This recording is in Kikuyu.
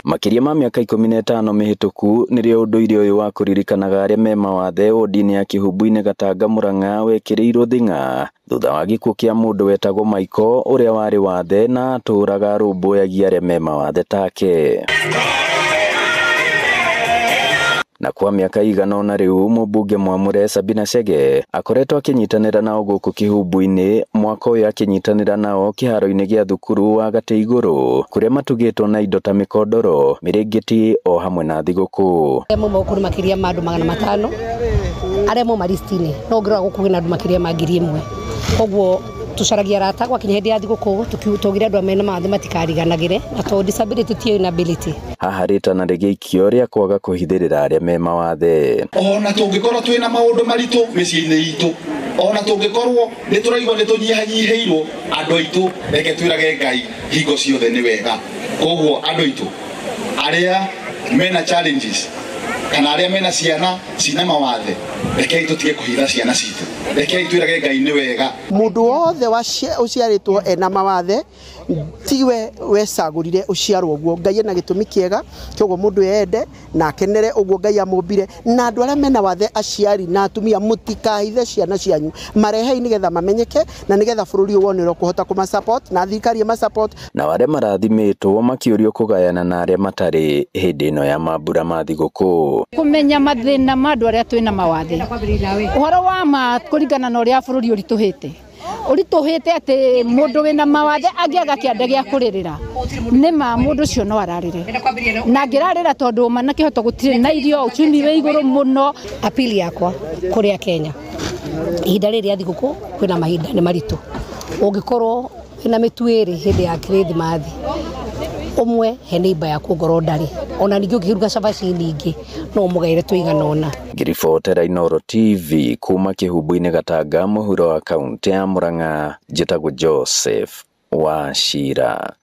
Makĩria ma mĩaka 15 mĩhĩtũku nĩrĩo ũndũire ũyũ wa kũririkanaga arĩa me mawathe wodi-inĩ ya Kĩhumbu-inĩ Gatanga Murang'a wekĩrĩirwo thing'a thutha wa gĩkuũ kĩa mũndũ wetagwo Michael ũrĩa warĩ wathe na atũraga arũmbũyagia arĩa me mawathe take. Na kwa mĩaka igana ũna rĩu mũmbunge mwamũre Sabina Chege akoretwo akĩnyitanĩra nao gũkũ Kĩhumbu-inĩ, mwaka ũyũ akĩnyitanĩra nao kĩharo-inĩ gĩa thukuru wa Gatĩ Igũrũ kũrĩa matugĩtwo na indo ta mĩkondoro, mĩrĩngĩti o hamwe na thigũkũ. Arĩa mauma gũkũ nĩ makĩria ma andũ 500 arĩa mauma listi-inĩ, no ũngĩrora gũkũ kwĩna andũ makĩria ma 1000. Koguo tucaragia arata gwakinya hĩndĩ ya thigũkũ tugire andũ mena mawathe matikariganagĩre, na tondũ disability ti inability. Haha rĩtana rĩgĩikio rĩa kwaga kũhithĩrĩra arĩa me mawathe. Ona tũngĩkorwo twĩna maũndũ maritũ mĩciĩ-inĩ itũ, ona tũngĩkorwo nĩ tũraigua nĩ tũnyihanyihĩirwo, andũ aitũ reke twĩrage Ngai hingo ciothe nĩ wega. Koguo andũ aitũ arĩa mena challenges kana arĩa mena ciana cina mawathe, rekei tũtige kũhitha ciana citũ, rekei twĩrage Ngai nĩ wega. Mũndũ wothe ũciarĩtwo ena mawathe tiwe wecagũrire ũciarwo ũguo. Ngai ena gĩtũmi kĩega kĩoguo mũndũ ende na akenere ũguo Ngai amũmbire. Na andũ arĩa mena wathe, aciari na atumia, mũtikahithe ciana cianyu, marehei nĩgetha mamenyeke na nĩgetha bũrũri ũyũ wone ũrĩa ũkũhota kũma support na thirikari ĩma support. Nao arĩa marathimĩtwo makĩũrio kũgayana na arĩa matarĩ hĩndĩ ĩno ya mambura ma thigũkũ. Kũmenya mathĩna ma andũ arĩa twĩna mawathe, ũhoro wa ma kũringana na ũrĩa bũrũri ũritũhĩte, ũritũhĩte atĩ mũndũ wĩna mawathe angĩaga kĩande gĩa kũrĩrĩra nĩ ma mũndũ ũcio no ararĩre, na angĩrarĩra tondũ ma na kĩhoto gũtirĩ na irio, uchumi wĩ igũrũ mũno. Apili yakwa kũrĩa Kenya, ihinda rĩrĩ rĩa thigũkũ kwĩna mahinda nĩ maritũ. Ũngĩkorwo wĩna mĩtu ĩrĩ hĩndĩ ya Kĩrĩthimathi, ũmwe he neighbor yaku ongorwo ndarĩ, ona ningĩ ũngĩruga cabaci nyingĩ no ũmũgaĩre tũigana ũna. Ngĩribotera Inooro TV kuma Kĩhumbu-inĩ Gatanga mũhuro wa kaũntĩ ya Murang'a, njĩtagwo Joseph Wachira.